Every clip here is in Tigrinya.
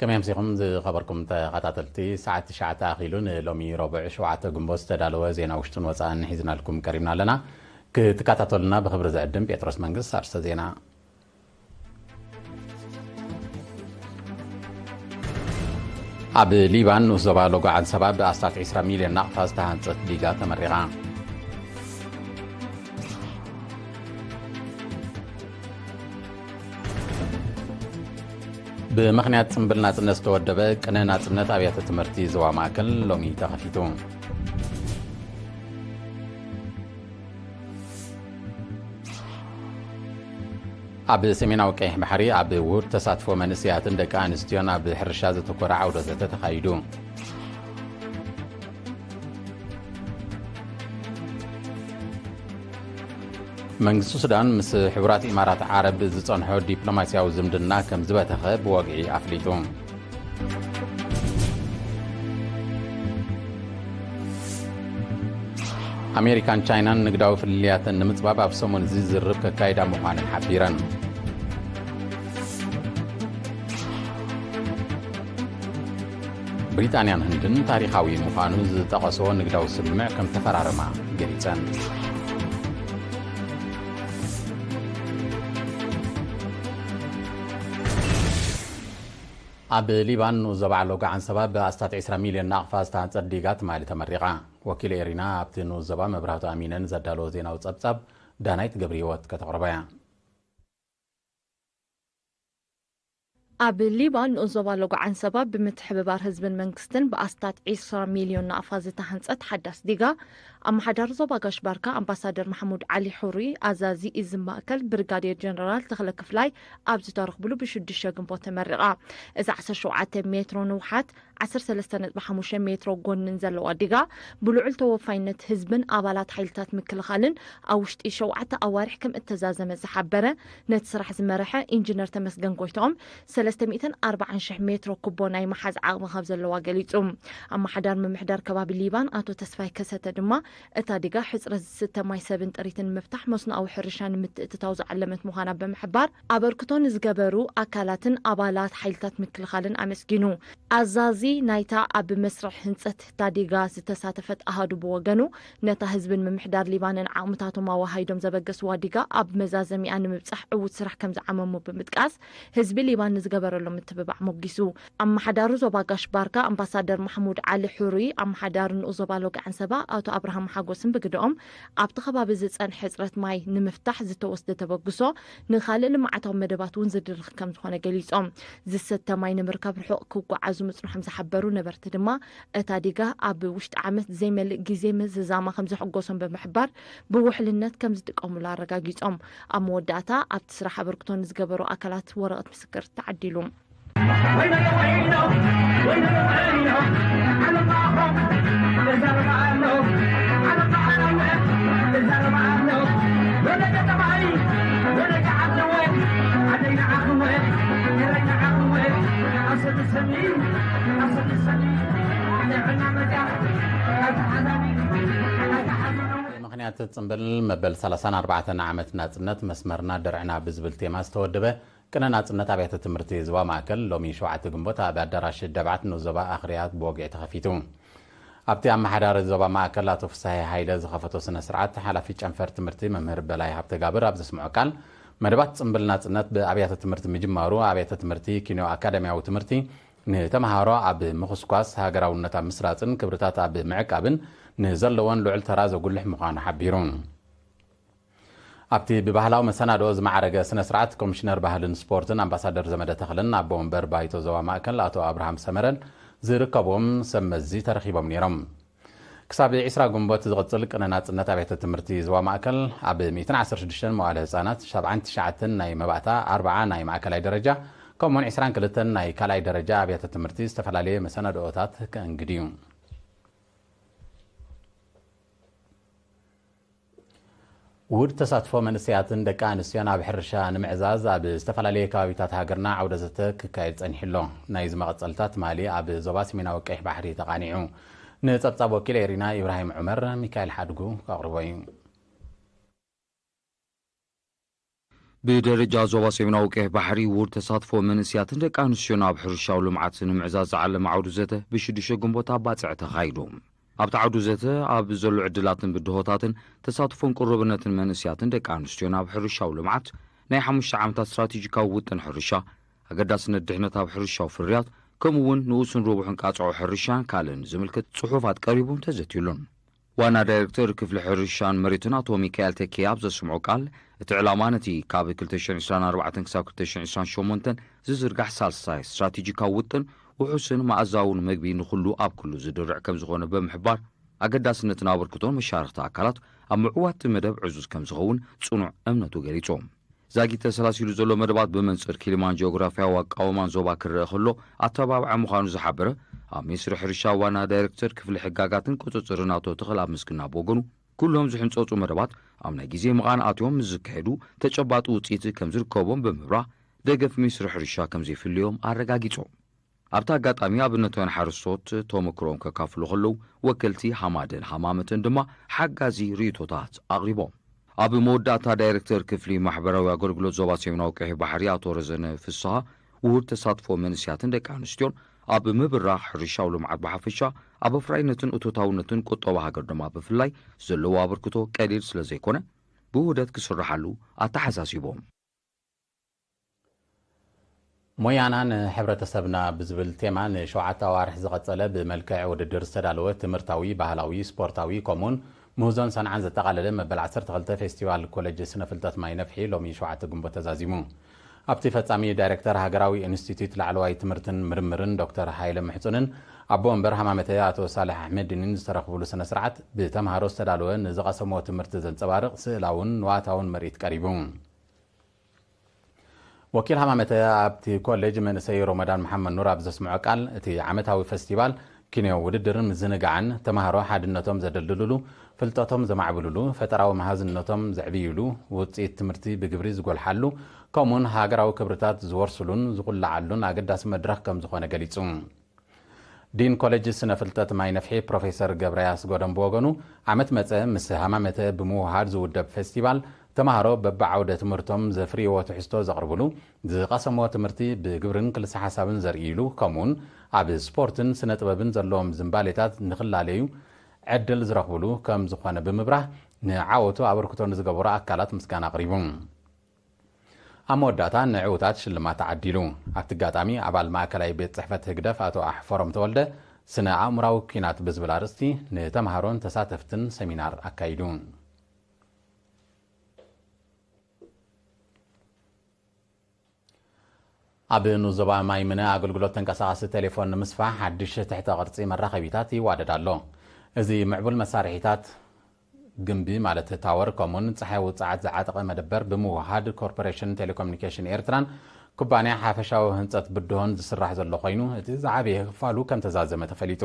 ከመይ ኣምሲኹም ዝኸበርኩም ተኸታተልቲ? ሰዓት ትሽዓተ ኣኺሉ ንሎሚ ረቡዕ ሸውዓተ ግንቦት ዝተዳለወ ዜና ውሽጥን ወፃእን ሒዝናልኩም ቀሪብና ኣለና። ክትከታተሉና ብኽብሪ ዝዕድም ጴጥሮስ መንግስት። ኣርስተ ዜና። ኣብ ሊባን ንኡስ ዞባ ሎጎ ዓንሰባ ብኣስታት ዕስራ ሚልዮን ናቕፋ ዝተሃንጸት ዲጋ ተመሪቓ። ብምኽንያት ጽምብል ናጽነት ዝተወደበ ቅነ ናጽነት ኣብያተ ትምህርቲ ዞባ ማእከል ሎሚ ተኸፊቱ። ኣብ ሰሜናዊ ቀይሕ ባሕሪ ኣብ ውሁድ ተሳትፎ መንእሰያትን ደቂ ኣንስትዮን ኣብ ሕርሻ ዘተኮረ ዓውደ ዘተ ተኻይዱ። መንግስቲ ሱዳን ምስ ሕቡራት ኢማራት ዓረብ ዝጸንሖ ዲፕሎማስያዊ ዝምድና ከም ዝበተኸ ብወግዒ ኣፍሊጡ። ኣሜሪካን ቻይናን ንግዳዊ ፍልልያተን ንምጽባብ ኣብ ሰሙን እዚ ዝርርብ ከካይዳ ምዃነን ሓቢረን። ብሪጣንያን ህንድን ታሪኻዊ ምዃኑ ዝጠቐስዎ ንግዳዊ ስምምዕ ከም ተፈራረማ ገሊጸን። ኣብ ሊባን ንኡስ ዞባ ሎጎ ዓንሰባ ብኣስታት ዕስራ ሚልዮን ናቕፋ ዝተሃንጸት ዲጋ ትማሊ ተመሪቓ። ወኪል ኤሪና ኣብቲ ንኡስ ዞባ መብራህቱ ኣሚነን ዘዳለዎ ዜናዊ ጸብጻብ ዳናይት ገብረ ህይወት ከተቕርቦ እያ። ኣብ ሊባን ንኡስ ዞባ ሎጎ ዓንሰባ ብምትሕብባር ህዝብን መንግስትን ብኣስታት ዕስራ ሚልዮን ናቕፋ ዝተሃንጸት ሓዳስ ዲጋ፣ ኣመሓዳሪ ዞባ ጋሽ ባርካ ኣምባሳደር ማሕሙድ ዓሊ ሑሪ፣ ኣዛዚ እዚ ማእከል ብርጋዴር ጀነራል ተኽለ ክፍላይ ኣብ ዝተረኽብሉ ብሽዱሽተ ግንቦት ተመሪቓ። እዚ ዓሰርተ ሸውዓተ ሜትሮ ንውሓት፣ ዓሰርተ ሰለስተ ነጥቢ ሓሙሽተ ሜትሮ ጎንን ዘለዋ ዲጋ፣ ብልዑል ተወፋይነት ህዝብን ኣባላት ሓይልታት ምክልኻልን ኣብ ውሽጢ ሸውዓተ ኣዋርሕ ከም እተዛዘመ ዝሓበረ ነቲ ስራሕ ዝመረሐ ኢንጂነር ተመስገን ጎይትኦም፣ ሰለስተ ሚእትን ኣርባዓን ሽሕ ሜትሮ ኩቦ ናይ ምሓዝ ዓቕሚ ከም ዘለዋ ገሊጹ። ኣመሓዳሪ ምምሕዳር ከባቢ ሊባን ኣቶ ተስፋይ ከሰተ ድማ፣ እታ ዲጋ ሕጽረት ዝስተ ማይ ሰብን ጥሪትን ንምፍታሕ መስኖኣዊ ሕርሻ ንምትእትታው ዝዓለመት ምዃና ብምሕባር፣ ኣበርክቶ ንዝገበሩ ኣካላትን ኣባላት ሓይልታት ምክልኻልን ኣመስጊኑ። ኣዛዚ ናይታ ኣብ መስርሕ ህንጸት እታ ዲጋ ዝተሳተፈት ኣሃዱ ብወገኑ፣ ነታ ህዝብን ምምሕዳር ሊባንን ዓቕምታቶም ኣወሃሂዶም ዘበገስዋ ዲጋ ኣብ መዛዘሚኣ ንምብጻሕ ዕዉት ስራሕ ከም ዝዓመሙ ብምጥቃስ፣ ህዝቢ ሊባን ንዝገበረሎም ምትብባዕ ሞጊሱ። ኣመሓዳሪ ዞባ ጋሽ ባርካ ኣምባሳደር ማሕሙድ ዓሊ ሑሩይ፣ ኣመሓዳሪ ንኡስ ዞባ ሎጎ ዓንሰባ ኣቶ ኣብርሃም ሓጎስን ብግደኦም፣ ኣብቲ ከባቢ ዝጸንሐ ሕጽረት ማይ ንምፍታሕ ዝተወስደ ተበግሶ ንኻልእ ልምዓታዊ መደባት እውን ዝድርኽ ከም ዝኾነ ገሊጾም። ዝሰተ ማይ ንምርካብ ርሑቕ ክጓዓዙ ምጽንሖም ዝሓበሩ ነበርቲ ድማ፣ እታ ዲጋ ኣብ ውሽጢ ዓመት ዘይመልእ ግዜ ምዝዛማ ከም ዘሐጎሶም ብምሕባር፣ ብውሕልነት ከም ዝጥቀሙሉ ኣረጋጊጾም። ኣብ መወዳእታ፣ ኣብቲ ስራሕ ኣበርክቶ ንዝገበሩ ኣካላት ወረቐት ምስክር ተዓዲሉ። ምኽንያት ጽምብል መበል ሰላሳን ኣርባዕተን ዓመት ናጽነት መስመርና ድርዕና ብዝብል ቴማ ዝተወደበ ቅነ ናጽነት ኣብያተ ትምህርቲ ዞባ ማእከል ሎሚ ሸውዓተ ግንቦት ኣብ ኣዳራሽ ደብዓት ንኡስ ዞባ ኣኽርያ ብወግዒ ተኸፊቱ። ኣብቲ ኣመሓዳሪ ዞባ ማእከል ኣቶ ፍስሃየ ሃይለ ዝኸፈቶ ስነ ስርዓት፣ ሓላፊ ጨንፈር ትምህርቲ መምህር በላይ ሃብተጋብር ኣብ ዘስምዖ ቃል፣ መደባት ጽምብል ናጽነት ብኣብያተ ትምህርቲ ምጅማሩ፣ ኣብያተ ትምህርቲ ኪኖ ኣካዳሚያዊ ትምህርቲ ንተምሃሮ ኣብ ምኹስኳስ፣ ሃገራውነት ኣብ ምስራጽን ክብርታት ኣብ ምዕቃብን ንዘለወን ልዑል ተራ ዘጉልሕ ምዃኑ ሓቢሩ። ኣብቲ ብባህላዊ መሰናድኦ ዝማዕረገ ስነ ስርዓት፣ ኮሚሽነር ባህልን ስፖርትን ኣምባሳደር ዘመደ ተኽለን ኣቦ ወንበር ባይቶ ዞባ ማእከል ኣቶ ኣብርሃም ሰመረን ዝርከብዎም ሰብ መዚ ተረኺቦም ነይሮም። ክሳብ ዕስራ ግንቦት ዝቕጽል ቅነ ናጽነት ኣብያተ ትምህርቲ ዞባ ማእከል፣ ኣብ ሚእትን ዓሰርተ ሽዱሽተን መዋለ ህጻናት፣ ሰብዓን ትሽዓተን ናይ መባእታ፣ ኣርብዓ ናይ ማእከላይ ደረጃ፣ ከምኡውን ዕስራን ክልተን ናይ ካልኣይ ደረጃ ኣብያተ ትምህርቲ ዝተፈላለየ መሰናድኦታት ከእንግድ እዩ። ውሁድ ተሳትፎ መንእሰያትን ደቂ ኣንስትዮን ኣብ ሕርሻ ንምዕዛዝ ኣብ ዝተፈላለየ ከባቢታት ሃገርና ዓውደ ዘተ ክካየድ ጸኒሑ ኣሎ። ናይዚ መቐጸልታ ትማሊ ኣብ ዞባ ሰሜናዊ ቀይሕ ባሕሪ ተቓኒዑ። ንጸብጻብ ወኪል ኤሪና ኢብራሂም ዑመር፣ ሚካኤል ሓድጉ ከቕርቦ እዩ። ብደረጃ ዞባ ሰሜናዊ ቀይሕ ባሕሪ ውሁድ ተሳትፎ መንእስያትን ደቂ ኣንስትዮን ኣብ ሕርሻዊ ልምዓት ንምዕዛዝ ዝዓለመ ዓውዲ ዘተ ብሽዱሽተ ግንቦት ኣብ ባጽዕ ተኻይዱ። ኣብቲ ዓውዲ ዘተ ኣብ ዘሎ ዕድላትን ብድሆታትን ተሳትፎን ቅሩብነትን መንእስያትን ደቂ ኣንስትዮን ኣብ ሕርሻዊ ልምዓት ናይ ሓሙሽተ ዓመታት ስትራቴጂካዊ ውጥን ሕርሻ፣ ኣገዳስነት ድሕነት ኣብ ሕርሻዊ ፍርያት፣ ከምኡ እውን ንኡስን ርቡሕን ቃጽዖ ሕርሻን ካልእን ዝምልከት ጽሑፋት ቀሪቡን ተዘትዩሉን። ዋና ዳይሬክተር ክፍሊ ሕርሻን መሬትን ኣቶ ሚካኤል ተኪ ኣብ ዘስምዖ ቃል፣ እቲ ዕላማ ነቲ ካብ ክልተ ሽሕን ዕስራን ኣርባዕተን ክሳብ ክልተ ሽሕን ዕስራን ሸሞንተን ዝዝርጋሕ ሳልሳይ ስትራቴጂካዊ ውጥን ውሑስን መኣዛውን መግቢ ንኹሉ ኣብ ኩሉ ዝድርዕ ከም ዝኾነ ብምሕባር፣ ኣገዳስነትን ኣበርክቶን መሻርኽቲ ኣካላት ኣብ ምዕዋት እቲ መደብ ዕዙዝ ከም ዝኸውን ጽኑዕ እምነቱ ገሊጹ። ዛጊት ተሰላሲሉ ዘሎ መደባት ብመንጽር ኪሊማን ጂኦግራፊያዊ ኣቃውማን ዞባ ክረአ ከሎ፣ ኣተባባዒ ምዃኑ ዝሓበረ ኣብ ሚኒስትሪ ሕርሻ ዋና ዳይሬክተር ክፍሊ ሕጋጋትን ቁጽጽርን ኣቶ ተኽለኣብ ምስግና ብወገኑ፣ ኩሎም ዝሕንጸጹ መደባት ኣብ ናይ ግዜ ምቓን ኣትዮም ምስ ዝካየዱ ተጨባጢ ውጽኢት ከም ዝርከቦም ብምብራህ፣ ደገፍ ሚኒስትሪ ሕርሻ ከም ዘይፍልዮም ኣረጋጊጹ። ኣብቲ ኣጋጣሚ ኣብነታውያን ሓረስቶት ተመክሮኦም ከካፍሉ ከለዉ፣ ወከልቲ ሃማደን ሃማመተን ድማ ሓጋዚ ርእይቶታት ኣቕሪቦም። ኣብ መወዳእታ ዳይሬክተር ክፍሊ ማሕበራዊ ኣገልግሎት ዞባ ሰሜናዊ ቀይሕ ባሕሪ ኣቶ ረዘነ ፍስሃ፣ ውሁድ ተሳትፎ መንእስያትን ደቂ ኣንስትዮን ኣብ ምብራኽ ሕርሻዊ ልምዓት ብሓፈሻ፣ ኣብ ኣፍራይነትን እቶታውነትን ቁጠባ ሃገር ድማ ብፍላይ ዘለዎ ኣበርክቶ ቀሊል ስለ ዘይኮነ፣ ብውህደት ክስርሓሉ ኣተሓሳሲቦም። ሞያና ንሕብረተሰብና ብዝብል ቴማ ንሸውዓተ ኣዋርሕ ዝቐጸለ ብመልክዕ ውድድር ዝተዳለወ ትምህርታዊ፣ ባህላዊ፣ ስፖርታዊ ከምኡውን ምህዞን ሰንዓን ዘጠቓለለ መበል ዓሰርተ ክልተ ፌስቲቫል ኮሌጅ ስነ ፍልጠት ማይ ነፍሒ ሎሚ ሸውዓተ ግንቦት ተዛዚሙ። ኣብቲ ፈጻሚ ዳይሬክተር ሃገራዊ ኢንስቲትዩት ላዕለዋይ ትምህርትን ምርምርን ዶክተር ሃይለ ምሕጹንን ኣቦ ወንበር ሃማመተ ኣቶ ሳልሕ ኣሕመዲንን ዝተረኽብሉ ስነ ስርዓት ብተምሃሮ ዝተዳለወ ንዝቐሰምዎ ትምህርቲ ዘንጸባርቕ ስእላውን ንዋታውን ምርኢት ቀሪቡ። ወኪል ሃማመተ ኣብቲ ኮሌጅ መንእሰይ ሮመዳን መሓመድ ኑር ኣብ ዘስምዖ ቃል፣ እቲ ዓመታዊ ፈስቲቫል ኪንዮ ውድድርን ምዝንጋዕን፣ ተምሃሮ ሓድነቶም ዘደልድልሉ፣ ፍልጠቶም ዘማዕብልሉ፣ ፈጠራዊ መሃዝነቶም ዘዕብይሉ፣ ውፅኢት ትምህርቲ ብግብሪ ዝጎልሓሉ፣ ከምኡውን ሃገራዊ ክብርታት ዝወርሱሉን ዝኹላዓሉን ኣገዳሲ መድረኽ ከም ዝኾነ ገሊጹ። ዲን ኮሌጅ ስነ ፍልጠት ማይ ነፍሒ ፕሮፌሰር ገብረያስ ጎደም ብወገኑ፣ ዓመት መጸ ምስ ሃማመተ ብምውሃድ ዝውደብ ፌስቲቫል፣ ተምሃሮ በብዓውደ ትምህርቶም ዘፍርይዎ ትሕዝቶ ዘቕርብሉ፣ ዝቐሰምዎ ትምህርቲ ብግብርን ክልሰ ሓሳብን ዘርእይሉ፣ ከምኡውን ኣብ ስፖርትን ስነ ጥበብን ዘለዎም ዝንባሌታት ንኽላለዩ ዕድል ዝረኽብሉ ከም ዝኾነ ብምብራህ፣ ንዓወቱ ኣበርክቶ ንዝገበሩ ኣካላት ምስጋና ኣቕሪቡ። ኣብ መወዳእታ ንዕዉታት ሽልማት ተዓዲሉ። ኣብቲ ኣጋጣሚ ኣባል ማእከላይ ቤት ጽሕፈት ህግደፍ ኣቶ ኣሕፈሮም ተወልደ ስነ ኣእምራዊ ኲናት ብዝብል ኣርእስቲ ንተምሃሮን ተሳተፍትን ሰሚናር ኣካይዱ። ኣብ ንኡስ ዞባ ማይ ምነ ኣገልግሎት ተንቀሳቓሲ ቴሌፎን ንምስፋሕ ሓድሽ ትሕተ ቅርጺ መራኸቢታት ይዋደድ ኣሎ። እዚ ምዕቡል መሳርሒታት ግምቢ ማለት ታወር ከምኡን ጸሓይ ውጽዓት ዝዓጠቐ መደበር ብምውሃድ ኮርፖሬሽን ቴሌኮሙኒኬሽን ኤርትራን ኩባንያ ሓፈሻዊ ህንጸት ብድሆን ዝስራሕ ዘሎ ኮይኑ እቲ ዝዓበየ ክፋሉ ከም ተዛዘመ ተፈሊጡ።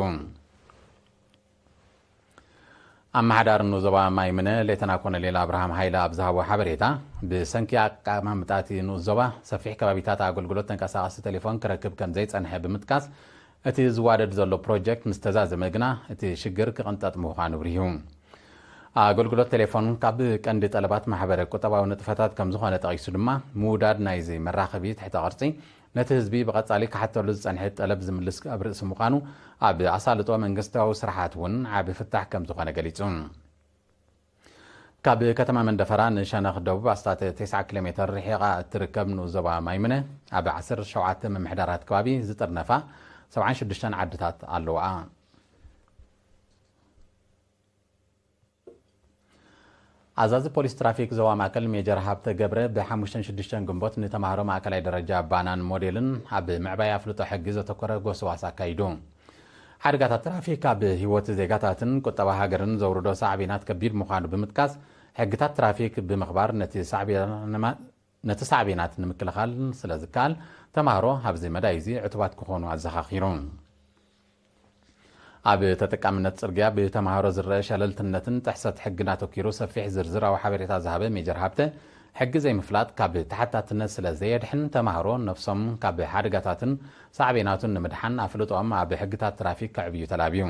ኣመሓዳሪ ንኡስ ዞባ ማይ ምነ ሌተና ኮሎኔል ኣብርሃም ሃይለ ኣብ ዝሃቦ ሓበሬታ ብሰንኪ ኣቀማምጣ እቲ ንኡስ ዞባ ሰፊሕ ከባቢታት ኣገልግሎት ተንቀሳቐሲ ቴሌፎን ክረክብ ከም ዘይጸንሐ ብምጥቃስ እቲ ዝዋደድ ዘሎ ፕሮጀክት ምስ ተዛዘመ ግና እቲ ሽግር ክቕንጠጥ ምዃኑ ኣብሪሁ። ኣገልግሎት ቴሌፎን ካብ ቀንዲ ጠለባት ማሕበረ ቁጠባዊ ንጥፈታት ከም ዝኾነ ጠቒሱ ድማ ምውዳድ ናይዚ መራኸቢ ትሕተ ቅርጺ ነቲ ህዝቢ ብቐጻሊ ክሓተሉ ዝጸንሐ ጠለብ ዝምልስ ኣብ ርእሲ ምዃኑ ኣብ ኣሳልጦ መንግስታዊ ስራሓት እውን ዓቢ ፍታሕ ከም ዝኾነ ገሊጹ። ካብ ከተማ መንደፈራ ንሸነኽ ደቡብ ኣስታት ተስዓ ኪሎ ሜተር ርሒቓ እትርከብ ንኡስ ዞባ ማይምነ ኣብ ዓሰርተ ሸውዓተ ምምሕዳራት ከባቢ ዝጥርነፋ ሰብዓን ሽዱሽተን ዓድታት ኣለዋ። ኣዛዚ ፖሊስ ትራፊክ ዞባ ማእከል ሜጀር ሃብተ ገብረ ብሓሙሽተን ሽዱሽተን ግንቦት ንተምሃሮ ማእከላይ ደረጃ ባናን ሞዴልን ኣብ ምዕባይ ኣፍልጦ ሕጊ ዘተኮረ ጎስዋስ ኣካይዱ። ሓደጋታት ትራፊክ ኣብ ህይወት ዜጋታትን ቁጠባ ሃገርን ዘውርዶ ሳዕቤናት ከቢድ ምዃኑ ብምጥቃስ፣ ሕግታት ትራፊክ ብምኽባር ነቲ ሳዕቤና ነቲ ሳዕቤናት ንምክልኻል ስለ ዝከኣል፣ ተምሃሮ ኣብዚ መዳይ እዚ ዕቱባት ክኾኑ ኣዘኻኺሩ። ኣብ ተጠቃምነት ጽርግያ ብተምሃሮ ዝረአ ሸለልትነትን ጥሕሰት ሕግን ኣተኲሩ ሰፊሕ ዝርዝራዊ ሓበሬታ ዝሃበ ሜጀር ሃብተ፣ ሕጊ ዘይምፍላጥ ካብ ተሓታትነት ስለ ዘየድሕን፣ ተምሃሮ ነፍሶም ካብ ሓደጋታትን ሳዕቤናቱን ንምድሓን ኣፍልጦኦም ኣብ ሕግታት ትራፊክ ከዕብዩ ተላብዩ።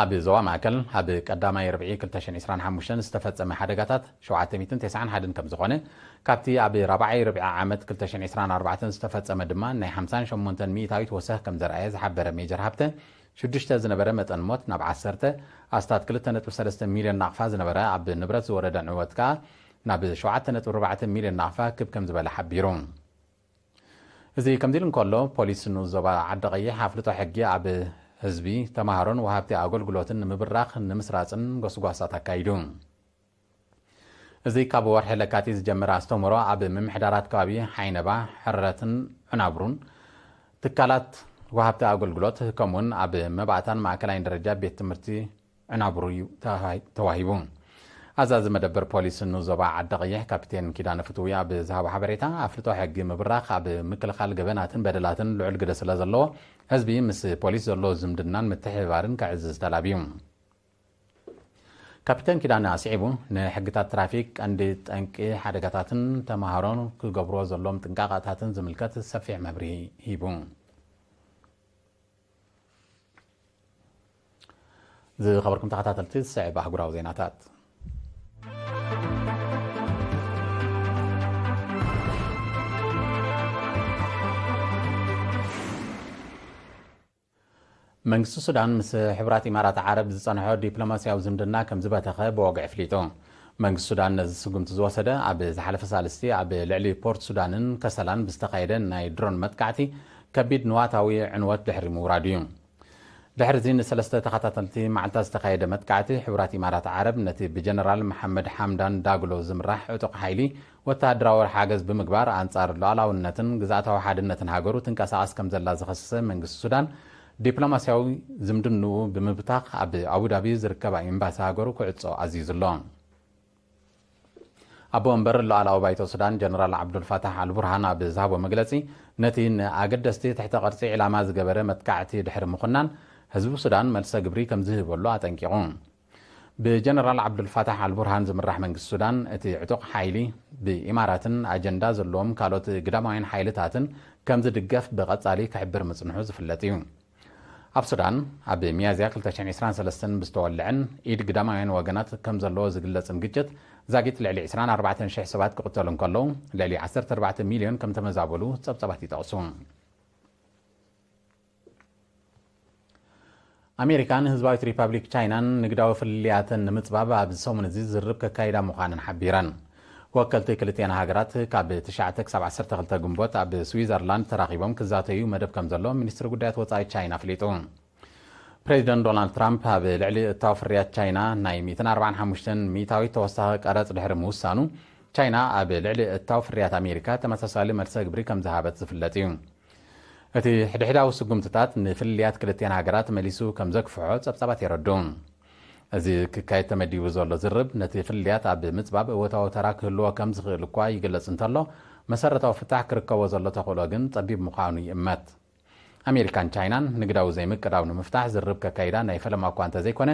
ኣብ ዞባ ማእከል ኣብ ቀዳማይ ርብዒ ክልተ ሽሕን ዕስራን ሓሙሽተን ዝተፈጸመ ሓደጋታት ሸውዓተ ሚእትን ተስዓን ሓደን ከም ዝኾነ፣ ካብቲ ኣብ ራብዓይ ርብዒ ዓመት ክልተ ሽሕን ዕስራን ኣርባዕተን ዝተፈጸመ ድማ ናይ ሓምሳን ሸሞንተን ሚእታዊት ወሰኽ ከም ዘርኣየ ዝሓበረ ሜጀር ሃብተ፣ ሽዱሽተ ዝነበረ መጠን ሞት ናብ ዓሰርተ፣ ኣስታት ክልተ ነጥቢ ሰለስተ ሚልዮን ናቕፋ ዝነበረ ኣብ ንብረት ዝወረደ ዕንወት ከኣ ናብ ሸውዓተ ነጥቢ ኣርባዕተ ሚልዮን ናቕፋ ክብ ከም ዝበለ ሓቢሩ። እዚ ከምዚ ኢሉ እንከሎ፣ ፖሊስ ንኡስ ዞባ ዓዲ ቀይሕ ኣፍልጦ ሕጊ ኣብ ህዝቢ፣ ተማሃሮን ወሃብቲ ኣገልግሎትን ንምብራኽ ንምስራጽን ጎስጓሳት ኣካይዱ። እዚ ካብ ወርሒ ለካቲት ዝጀመረ ኣስተምህሮ ኣብ ምምሕዳራት ከባቢ ዓይነባ፣ ሕረትን ዕናብሩን ትካላት ወሃብቲ ኣገልግሎት፣ ከምኡውን ኣብ መባእታን ማእከላይን ደረጃ ቤት ትምህርቲ ዕናብሩ እዩ ተዋሂ-፣ ተዋሂቡ። ኣዛዚ መደበር ፖሊስ ንዞባ ዓዲ ቀይሕ ካፒቴን ኪዳነ ፍትዊ ኣብ ዝሃቦ ሓበሬታ፣ ኣፍልጦ ሕጊ ምብራኽ ኣብ ምክልኻል ገበናትን በደላትን ልዑል ግደ ስለ ዘለዎ፣ ህዝቢ ምስ ፖሊስ ዘሎ ዝምድናን ምትሕብባርን ከዕዝዝ ተላብዩ። ካፒቴን ኪዳነ ኣስዒቡ፣ ንሕግታት ትራፊክ፣ ቀንዲ ጠንቂ ሓደጋታትን ተማሃሮን ክገብርዎ ዘሎም ጥንቃቐታትን ዝምልከት ሰፊሕ መብርሂ ሂቡ። ዝኸበርኩም ተኸታተልቲ፣ ዝስዕብ ኣህጉራዊ ዜናታት። መንግስቲ ሱዳን ምስ ሕቡራት ኢማራት ዓረብ ዝጸንሖ ዲፕሎማስያዊ ዝምድና ከም ዝበተኸ ብወግዒ ኣፍሊጡ። መንግስቲ ሱዳን ነዚ ስጉምቲ ዝወሰደ፣ ኣብ ዝሓለፈ ሳልስቲ ኣብ ልዕሊ ፖርት ሱዳንን ከሰላን ብዝተኻየደ ናይ ድሮን መጥቃዕቲ ከቢድ ንዋታዊ ዕንወት ድሕሪ ምውራዱ እዩ። ድሕሪ እዚ ንሰለስተ ተኸታተልቲ መዓልታት ዝተኻየደ መጥቃዕቲ፣ ሕቡራት ኢማራት ዓረብ ነቲ ብጀነራል መሓመድ ሓምዳን ዳግሎ ዝምራሕ ዕጡቕ ሓይሊ ወተሃደራዊ ሓገዝ ብምግባር፣ ኣንጻር ሉዓላውነትን ግዝኣታዊ ሓድነትን ሃገሩ ትንቀሳቐስ ከም ዘላ ዝኸሰሰ መንግስቲ ሱዳን፣ ዲፕሎማስያዊ ዝምድንኡ ብምብታኽ ኣብ ኣቡዳቢ ዝርከባ ኤምባሲ ሃገሩ ክዕጾ ኣዚዙ ኣሎ። ኣቦ ወንበር ሉዓላዊ ባይቶ ሱዳን ጀነራል ዓብዱልፋታሕ ኣልቡርሃን ኣብ ዝሃቦ መግለጺ፣ ነቲ ንኣገደስቲ ትሕተ ቅርጺ ዒላማ ዝገበረ መጥቃዕቲ ድሕሪ ምኹናን፣ ህዝቢ ሱዳን መልሰ ግብሪ ከም ዝህበሉ ኣጠንቂቑ። ብጀነራል ዓብዱልፋታሕ ኣልቡርሃን ዝምራሕ መንግስቲ ሱዳን፣ እቲ ዕጡቕ ሓይሊ ብኢማራትን ኣጀንዳ ዘለዎም ካልኦት ግዳማውያን ሓይልታትን ከም ዝድገፍ ብቐጻሊ ክሕብር ምጽንሑ ዝፍለጥ እዩ። ኣብ ሱዳን፣ ኣብ ሚያዝያ ክልተ ሽሕን ዕስራን ሰለስተን ብዝተወልዐን ኢድ ግዳማውያን ወገናት ከም ዘለዎ ዝግለጽን ግጭት፣ ዛጊት ልዕሊ ዕስራን ኣርባዕተን ሽሕ ሰባት ክቕተሉ እንከለዉ፣ ልዕሊ ዓሰርተ ኣርባዕተ ሚልዮን ከም ተመዛበሉ ጸብጻባት ይጠቕሱ። ኣሜሪካን ህዝባዊት ሪፓብሊክ ቻይናን ንግዳዊ ፍልልያተን ንምጽባብ ኣብዚ ሰሙን እዚ ዝርርብ ከካይዳ ምዃነን ሓቢረን። ወከልቲ ክልቲኣን ሃገራት ካብ ትሽዓተ ክሳብ ዓሰርተ ክልተ ግንቦት ኣብ ስዊዘርላንድ ተራኺቦም ክዛተዩ መደብ ከም ዘሎ ሚኒስትሪ ጉዳያት ወጻኢ ቻይና ኣፍሊጡ። ፕሬዚደንት ዶናልድ ትራምፕ ኣብ ልዕሊ እታው ፍርያት ቻይና ናይ ሚእትን ኣርባዓን ሓሙሽተን ሚእታዊት ተወሳኺ ቀረጽ ድሕሪ ምውሳኑ፣ ቻይና ኣብ ልዕሊ እታው ፍርያት ኣሜሪካ ተመሳሳሊ መልሰ ግብሪ ከም ዝሃበት ዝፍለጥ እዩ። እቲ ሕድሕዳዊ ስጉምትታት ንፍልልያት ክልቲኣን ሃገራት መሊሱ ከም ዘግፍሖ ጸብጻባት የረድኡ። እዚ ክካየድ ተመዲቡ ዘሎ ዝርብ፣ ነቲ ፍልልያት ኣብ ምጽባብ እወታዊ ተራ ክህልዎ ከም ዝኽእል እኳ ይግለጽ እንተሎ፣ መሰረታዊ ፍታሕ ክርከቦ ዘሎ ተኽእሎ ግን ጸቢብ ምዃኑ ይእመት። ኣሜሪካን ቻይናን ንግዳዊ ዘይምቅዳው ንምፍታሕ ዝርብ ከካይዳ ናይ ፈለማ እኳ እንተዘይኮነ፣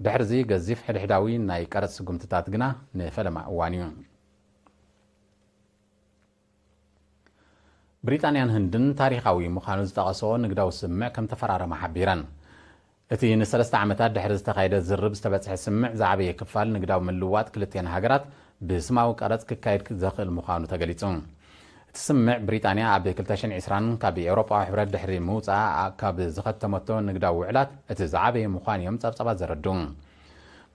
ድሕርዚ ገዚፍ ሕድሕዳዊ ናይ ቀረጽ ስጉምትታት ግና ንፈለማ እዋን እዩ። ብሪጣንያን ህንድን ታሪኻዊ ምዃኑ ዝጠቐስኦ ንግዳዊ ስምምዕ ከም ተፈራረማ ሓቢረን። እቲ ንሰለስተ ዓመታት ድሕሪ ዝተኻየደ ዝርብ ዝተበጽሐ ስምምዕ ዝዓበየ ክፋል ንግዳዊ ምልውዋጥ ክልቲኣን ሃገራት ብስማዊ ቀረጽ ክካየድ ዘኽእል ምዃኑ ተገሊጹ። እቲ ስምምዕ ብሪጣንያ ኣብ ክልተ ሽሕን ዕስራን ካብ ኤውሮጳዊ ሕብረት ድሕሪ ምውጻኣ ካብ ዝኸተመቶ ንግዳዊ ውዕላት እቲ ዝዓበየ ምዃኑ እዮም ጸብጻባት ዘረድኡ።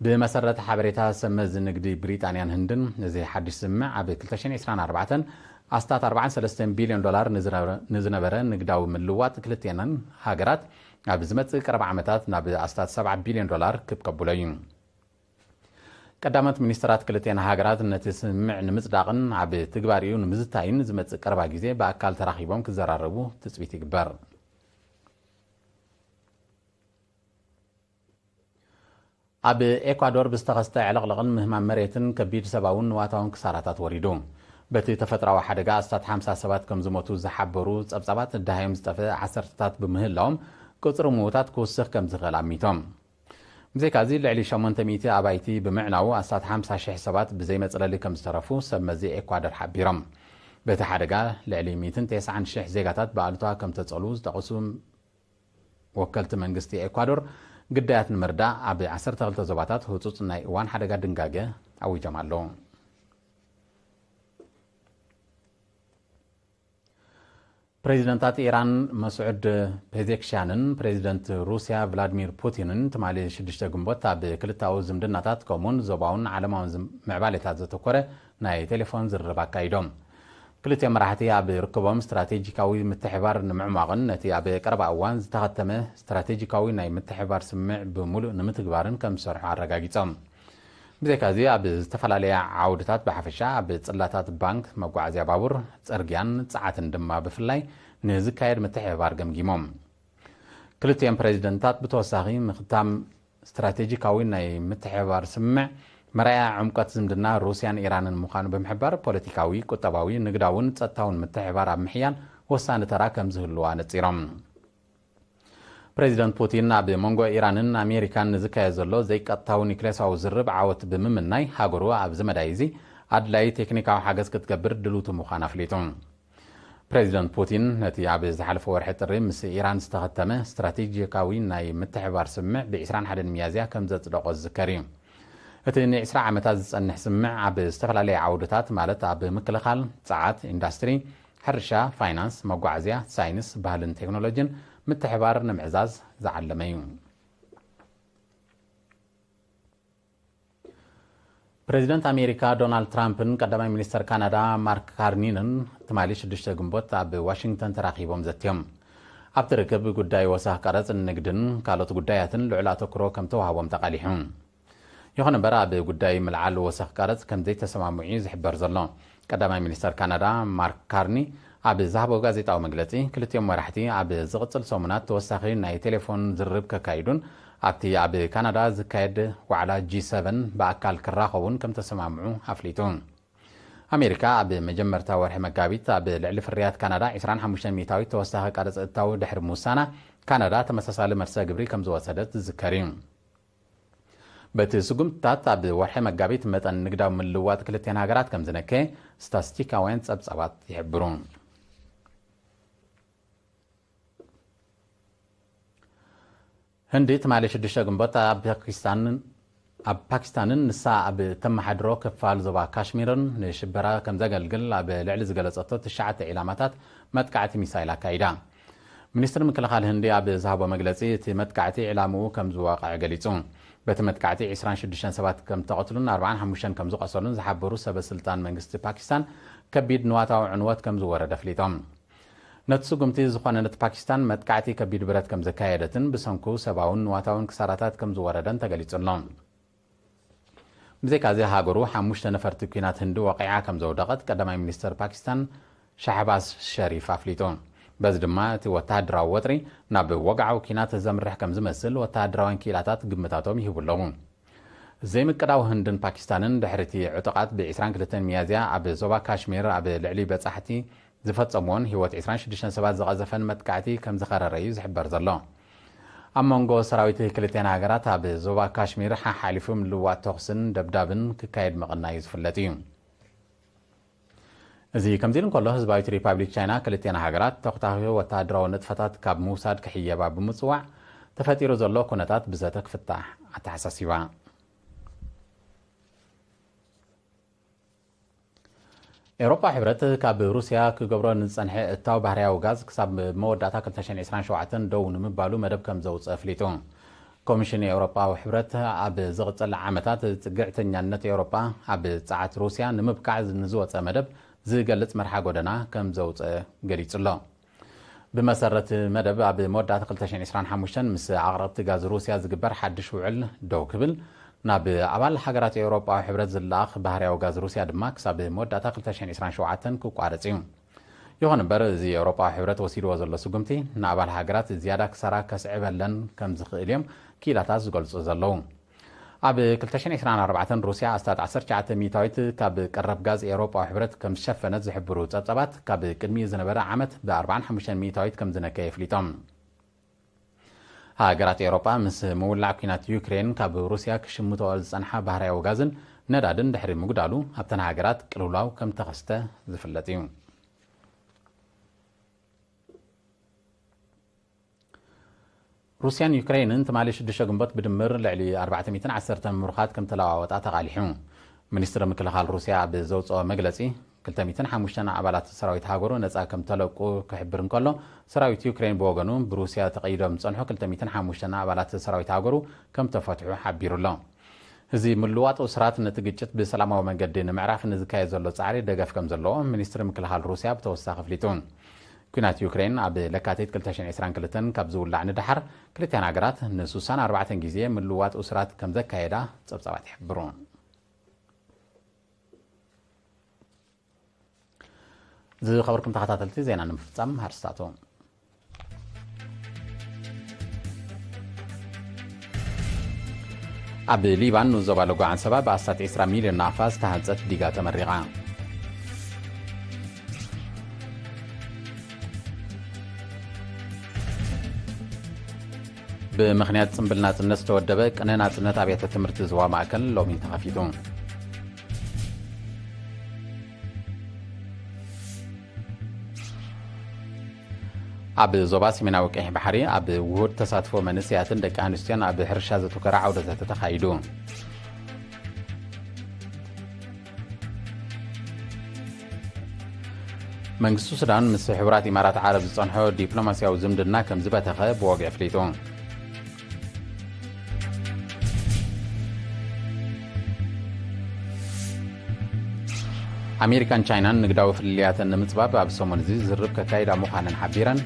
ብመሰረት ሓበሬታ ሰብ መዚ ንግዲ ብሪጣንያን ህንድን፣ እዚ ሓድሽ ስምምዕ ኣብ ክልተ ሽሕን ዕስራን ኣርባዕተን ኣስታት ኣርባዓን ሰለስተን ቢልዮን ዶላር ንዝነበረ፣ ንዝነበረ ንግዳዊ ምልውዋጥ ክልቲአን ሃገራት ኣብ ዝመጽእ ቀረባ ዓመታት ናብ ኣስታት ሰብዓ ቢልዮን ዶላር ክብ ከብሎ እዩ። ቀዳሞት ሚኒስትራት ክልቲአን ሃገራት ነቲ ስምምዕ ንምጽዳቕን ኣብ ትግባሪኡ ንምዝታይን ዝመጽእ ቀረባ ግዜ ብኣካል ተራኺቦም ክዘራረቡ ትጽቢት ይግበር። ኣብ ኤኳዶር ብዝተኸስተ ዕልቕልቕን ምህማም መሬትን ከቢድ ሰብኣውን ንዋታውን ክሳራታት ወሪዱ። በቲ ተፈጥሮኣዊ ሓደጋ ኣስታት ሓምሳ ሰባት ከም ዝሞቱ ዝሓበሩ ጸብጻባት፣ ደሃዮም ዝጠፍአ ዓሰርተታት ብምህላዎም፣ ቁጽሪ ምዉታት ክውስኽ ከም ዝኽእል ኣሚቶም። ብዘይካዚ፣ ልዕሊ ሸሞንተ ሚእቲ ኣባይቲ ብምዕናዉ፣ ኣስታት ሓምሳ ሽሕ ሰባት ብዘይ መጽለሊ ከም ዝተረፉ ሰብ መዚ ኤኳዶር ሓቢሮም። በቲ ሓደጋ፣ ልዕሊ ሚእትን ተስዓን ሽሕ ዜጋታት ብኣሉታ ከም ተጸልዉ ዝጠቐሱ ወከልቲ መንግስቲ ኤኳዶር፣ ግዳያት ንምርዳእ ኣብ ዓሰርተ ክልተ ዞባታት ህጹጽ ናይ እዋን ሓደጋ ድንጋገ ኣዊጆም ኣለዉ። ፕሬዚደንታት ኢራን መስዑድ ፔዜክሽያንን ፕሬዚደንት ሩስያ ቭላድሚር ፑቲንን ትማሊ ሽዱሽተ ግንቦት ኣብ ክልተኣዊ ዝምድናታት ከምኡውን ዞባውን ዓለማውን ዝም-፣ ምዕባሌታት ዘተኮረ ናይ ቴሌፎን ዝርርብ ኣካይዶም። ክልቲኦም መራሕቲ ኣብ ርክቦም ስትራቴጂካዊ ምትሕባር ንምዕሟቕን ነቲ ኣብ ቀረባ እዋን ዝተኸተመ ስትራቴጂካዊ ናይ ምትሕባር ስምምዕ ብምሉእ ንምትግባርን ከም ዝሰርሑ ኣረጋጊጾም። ብዘይካዚ ኣብ ዝተፈላለያ ዓውድታት ብሓፈሻ ኣብ ጽላታት ባንክ፣ መጓዓዝያ ባቡር፣ ጽርግያን ጸዓትን ድማ ብፍላይ ንዝካየድ ምትሕብባር ገምጊሞም። ክልቲኦም ፕሬዚደንታት ብተወሳኺ ምኽታም ስትራቴጂካዊ ናይ ምትሕብባር ስምምዕ መርኣያ ዕምቆት ዝምድና ሩስያን ኢራንን ምዃኑ ብምሕባር ፖለቲካዊ፣ ቁጠባዊ፣ ንግዳውን ጸጥታውን ምትሕብባር ኣብ ምሕያል ወሳኒ ተራ ከም ዝህልዎ ኣነጺሮም። ፕሬዚደንት ፑቲን ኣብ መንጎ ኢራንን ኣሜሪካን ንዝካየድ ዘሎ ዘይቀጥታዊ ኒክሌሳዊ ዝርብ ዓወት ብምምናይ ሃገሩ ኣብዚ መዳይ እዚ ኣድላዪ ቴክኒካዊ ሓገዝ ክትገብር ድልውቲ ምዃን ኣፍሊጡ። ፕሬዚደንት ፑቲን ነቲ ኣብ ዝሓለፈ ወርሒ ጥሪ ምስ ኢራን ዝተኸተመ ስትራቴጂካዊ ናይ ምትሕብባር ስምምዕ ብ ዕስራን ሓደን ሚያዝያ ከም ዘጽደቖ ዝዝከር እዩ። እቲ ን ዕስራ ዓመታት ዝጸንሕ ስምምዕ ኣብ ዝተፈላለየ ዓውድታት ማለት ኣብ ምክልኻል፣ ጸዓት፣ ኢንዳስትሪ፣ ሕርሻ፣ ፋይናንስ፣ መጓዓዝያ፣ ሳይንስ፣ ባህልን ቴክኖሎጂን ምትሕባር ንምዕዛዝ ዝዓለመ እዩ። ፕሬዚደንት ኣሜሪካ ዶናልድ ትራምፕን ቀዳማይ ሚኒስተር ካናዳ ማርክ ካርኒንን ትማሊ ሽዱሽተ ግንቦት ኣብ ዋሽንግተን ተራኺቦም ዘትዮም። ኣብቲ ርክብ ጉዳይ ወሳኽ ቀረጽን ንግድን ካልኦት ጉዳያትን ልዑል ኣተኩሮ ከም ተዋህቦም ተቓሊሑ። ይኹን እምበር ኣብ ጉዳይ ምልዓል ወሰኽ ቀረጽ ከም ዘይተሰማምዑ እዩ ዝሕበር ዘሎ። ቀዳማይ ሚኒስተር ካናዳ ማርክ ካርኒ ኣብ ዝሃቦ ጋዜጣዊ መግለጺ ክልቲኦም መራሕቲ ኣብ ዝቕጽል ሰሙናት ተወሳኺ ናይ ቴሌፎን ዝርርብ ከካይዱን ኣብቲ ኣብ ካናዳ ዝካየድ ዋዕላ ጂ ሰቨን ብኣካል ክራኸቡን ከም ተሰማምዑ ኣፍሊጡ። ኣሜሪካ ኣብ መጀመርታ ወርሒ መጋቢት ኣብ ልዕሊ ፍርያት ካናዳ ዕስራን ሓሙሽተን ሚእታዊት ተወሳኺ ቀረጽ እታዊ ድሕሪ ምውሳና ካናዳ ተመሳሳሊ መርሰ ግብሪ ከም ዝወሰደት ዝዝከር እዩ። በቲ ስጉምትታት ኣብ ወርሒ መጋቢት መጠን ንግዳዊ ምልውዋጥ ክልቲኣን ሃገራት ከም ዝነከየ ስታስቲካውያን ጸብጻባት ይሕብሩ። ህንዲ ትማሊ ሽዱሽተ ግንቦት ኣብ ፓኪስታን፣ ኣብ ፓኪስታንን ንሳ ኣብ ተመሓድሮ ክፋል ዞባ ካሽሚርን ንሽበራ ከም ዘገልግል ኣብ ልዕሊ ዝገለጸቶ ትሽዓተ ዒላማታት መጥቃዕቲ ሚሳይል ኣካይዳ። ሚኒስትሪ ምክልኻል ህንዲ ኣብ ዝሃቦ መግለጺ፣ እቲ መጥቃዕቲ ዕላምኡ ከም ዝወቕዐ ገሊጹ። በቲ መጥቃዕቲ ዕስራን ሽዱሽተን ሰባት ከም ተቐትሉን ኣርባዓን ሓሙሽተን ከም ዝቖሰሉን ዝሓበሩ ሰበ ስልጣን መንግስቲ ፓኪስታን፣ ከቢድ ንዋታዊ ዕንወት ከም ዝወረደ ኣፍሊጦም። ነቲ ስጉምቲ ዝኾነነት ፓኪስታን መጥቃዕቲ ከቢድ ብረት ከም ዘካየደትን ብሰንኩ ሰብኣውን ንዋታውን ክሳራታት ከም ዝወረደን ተገሊጹ ኣሎ። ብዘይካዚ ሃገሩ ሓሙሽተ ነፈርቲ ኲናት ህንዲ ወቒዓ ከም ዘውደቐት ቀዳማይ ሚኒስተር ፓኪስታን ሻህባዝ ሸሪፍ ኣፍሊጡ። በዚ ድማ እቲ ወተሃደራዊ ወጥሪ ናብ ወግዓዊ ኲናት ዘምርሕ ከም ዝመስል ወተሃደራውያን ክኢላታት ግምታቶም ይህቡ ኣለዉ። ዘይምቅዳው ህንድን ፓኪስታንን ድሕሪ እቲ ዕጡቓት ብ ዕስራን ክልተን ሚያዝያ ኣብ ዞባ ካሽሚር ኣብ ልዕሊ በጻሕቲ ዝፈጸምዎን ህይወት ዕስራን ሽዱሽተን ሰባት ዝቐዘፈን መጥቃዕቲ ከም ዝኸረረ እዩ ዝሕበር ዘሎ። ኣብ መንጎ ሰራዊት ክልቲኣን ሃገራት ኣብ ዞባ ካሽሚር ሓሓሊፉ ምልውዋጥ ተኹስን ደብዳብን ክካየድ ምቕናዩ ዝፍለጥ እዩ። እዚ ከምዚ ኢሉ እንከሎ፣ ህዝባዊት ሪፓብሊክ ቻይና ክልቲኣን ሃገራት ተኹታኺ ወተሃደራዊ ንጥፈታት ካብ ምውሳድ ክሕየባ ብምጽዋዕ፣ ተፈጢሩ ዘሎ ኩነታት ብዘተ ክፍታሕ ኣተሓሳሲባ። ኤውሮጳ ሕብረት ካብ ሩስያ ክገብሮ ንዝጸንሐ እታው ባህርያዊ ጋዝ ክሳብ መወዳእታ ክልተ ሽሕን ዕስራን ሸውዓተን ደው ንምባሉ መደብ ከም ዘውጽእ ኣፍሊጡ። ኮሚሽን ኤውሮጳዊ ሕብረት ኣብ ዝቕጽል ዓመታት ጽግዕተኛነት ኤውሮጳ ኣብ ጸዓት ሩስያ ንምብቃዕ ንዝወጸ መደብ ዝገልጽ መርሓ ጎደና ከም ዘውጽእ ገሊጹ ኣሎ። ብመሰረት መደብ ኣብ መወዳእታ ክልተ ሽሕን ዕስራን ሓሙሽተን ምስ ኣቕረብቲ ጋዝ ሩስያ ዝግበር ሓድሽ ውዕል ደው ክብል ናብ ኣባል ሃገራት ኤውሮጳዊ ሕብረት ዝለኣኽ ባህርያዊ ጋዝ ሩስያ ድማ ክሳብ መወዳእታ ክልተ ሽሕን ዕስራን ሸውዓተን ክቋረጽ እዩ። ይኹን እምበር፣ እዚ ኤውሮጳዊ ሕብረት ወሲድዎ ዘሎ ስጉምቲ ንኣባል ሃገራት ዝያዳ ክሳራ ከስዕበለን ከም ዝኽእል እዮም ክኢላታት ዝገልጹ ዘለዉ። ኣብ ክልተ ሽሕን ዕስራን ኣርባዕተን ሩስያ ኣስታት ዓሰርተ ትሽዓተ ሚእታዊት ካብ ቀረብ ጋዝ ኤውሮጳዊ ሕብረት ከም ዝሸፈነት ዝሕብሩ ጸብጻባት፣ ካብ ቅድሚኡ ዝነበረ ዓመት ብኣርባዓን ሓሙሽተን ሚእታዊት ከም ዝነከየ ኣፍሊጦም። ሃገራት ኤውሮጳ ምስ ምውላዕ ኲናት ዩክሬን ካብ ሩስያ ክሽምትኦ ዝጸንሓ ባህርያዊ ጋዝን ነዳድን ድሕሪ ምጉዳሉ ኣብተን ሃገራት ቅልውላው ከም ተኸስተ ዝፍለጥ እዩ። ሩስያን ዩክሬንን ትማሊ ሽዱሽተ ግንቦት ብድምር ልዕሊ ኣርባዕተ ሚእትን ዓሰርተን ምሩኻት ከም ተለዋወጣ ተቓሊሑ። ሚኒስትሪ ምክልኻል ሩስያ ኣብ ዘውፅኦ መግለፂ፣ ክልተ ሚእትን ሓሙሽተን ኣባላት ሰራዊት ሃገሩ ነፃ ከም ተለቁ ክሕብር እንከሎ፣ ሰራዊት ዩክሬን ብወገኑ ብሩስያ ተቐይዶም ዝፀንሑ ክልተ ሚእትን ሓሙሽተን ኣባላት ሰራዊት ሃገሩ ከም ተፈትሑ ሓቢሩ ኣሎ። እዚ ምልዋጥ ስራት ነቲ ግጭት ብሰላማዊ መንገዲ ንምዕራፍ ንዝካየድ ዘሎ ጻዕሪ ደገፍ ከም ዘለዎ ሚኒስትሪ ምክልኻል ሩስያ ብተወሳኺ ኣፍሊጡ። ኲናት ዩክሬን ኣብ ለካቲት ክልተ ሽሕን ዕስራን ክልተን ካብ ዝውላዕ ንደሓር፣ ክልቲኣን ሃገራት ንሱሳን ኣርባዕተን ግዜ ምልዋጥ ስራት ከም ዘካየዳ ጸብጻባት ይሕብሩ። ዝኸበርኩም ተኸታተልቲ ዜና ንምፍጻም ሃርስታቱ። ኣብ ሊባን ንዞባ ለጎ ዓንሰባ ብኣስታት ዕስራ ሚልዮን ናቕፋ ዝተሃንጸት ዲጋ ተመሪቓ። ብምኽንያት ጽምብል ናጽነት ዝተወደበ ቅነ ናጽነት ኣብያተ ትምህርቲ ዝዋ ማእከል ሎሚ ተኸፊቱ። ኣብ ዞባ ሰሜናዊ ቀይሕ ባሕሪ ኣብ ውሁድ ተሳትፎ መንእሰያትን ደቂ ኣንስትዮን ኣብ ሕርሻ ዘተኮረ ዓውደ ዘተ ተኻይዱ። መንግስቲ ሱዳን ምስ ሕቡራት ኢማራት ዓረብ ዝጸንሖ ዲፕሎማስያዊ ዝምድና ከም ዝበተኸ ብወግዒ ኣፍሊጡ። ኣሜሪካን ቻይናን ንግዳዊ ፍልልያተን ንምጽባብ ኣብ ሰሙን እዚ ዝርርብ ከካይዳ ምዃነን ሓቢረን።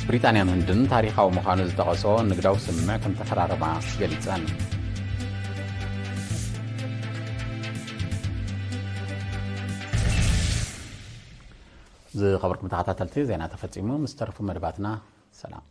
ብሪጣንያን ህንድን ታሪኻዊ ምዃኑ ዝጠቐሶ ንግዳዊ ስምምዕ ከም ተፈራረማ ገሊጸን። ዝኸበርኩም ተኸታተልቲ፣ ዜና ተፈጺሙ። ምስ ተረፉ መደባትና ሰላም።